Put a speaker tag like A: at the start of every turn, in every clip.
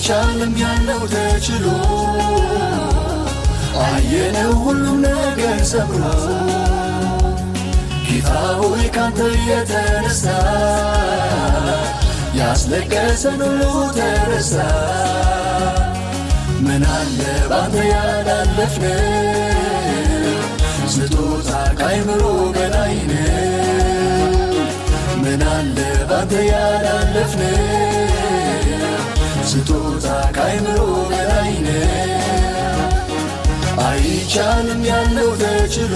A: አይቻልም ያልነው ተችሎ፣ አየነው ሁሉም ነገር ሰምሮ። ጌታ ሆይ፣ ካንተ የተነሳ ያስለቀሰን ሁሉ ተረሳ። ምን አለ ባንተ ያላለፍን፣ ስጦታ ካይምሮ በላይ ነው። ምን አለ ባንተ ያላለፍን፣ ስጦታ ካይምሮ በላይ ነው። አይቻልም ያልነው ተችሎ፣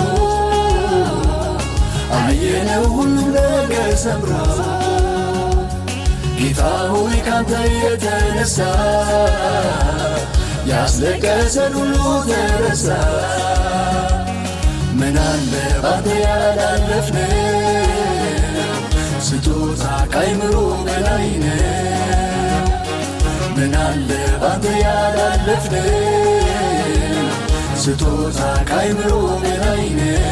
A: አየነው ሁሉም ነገር ሰምሮ። ጌታ ሆይ፣ ካንተ የተነሳ ያስለቀሰን ሁሉ ተረሳ። ምን አለ ባንተ ያላለፍን፣ ስጦታ ካይምሮ በላይ ነው። ምን አለ ባንተ ያላለፍን፣ ስጦታ ካይምሮ በላይ ነው።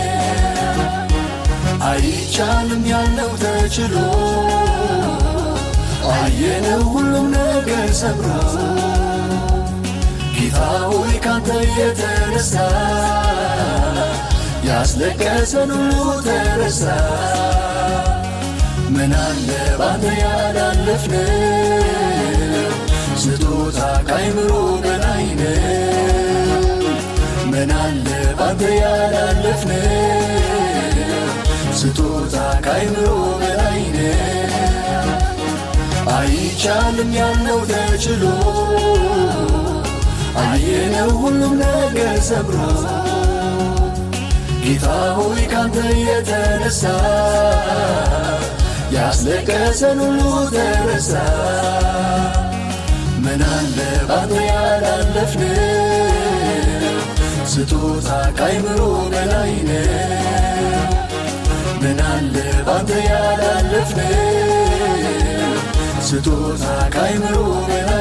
A: አይቻልም ያልነው ተችሎ፣ አየነው ሁሉም ነገር ሰምሮ። ጌታ ሆይ፣ ካንተ የተነሳ ያስለቀሰን ሁሉ ተረሳ። ምን አለ ባንተ ያላለፍን፣ ስጦታ ካይምሮ በላይ ነው። ምን አለ ባንተ ያላለፍን፣ ስጦታ ካይምሮ በላይ ነው። አይቻልም ያልነው ተችሎ፣ አየነው ሁሉም ነገር ሰምሮ። ጌታ ሆይ፣ ካንተ የተነሳ ያስለቀሰን ሁሉ ተረሳ። ምን አለ ባንተ ያላለፍን፣ ስጦታ ካይምሮ በላይ ነው። ምን አለ ባንተ ያላለፍን፣ ስጦታ ካይምሮ በላይ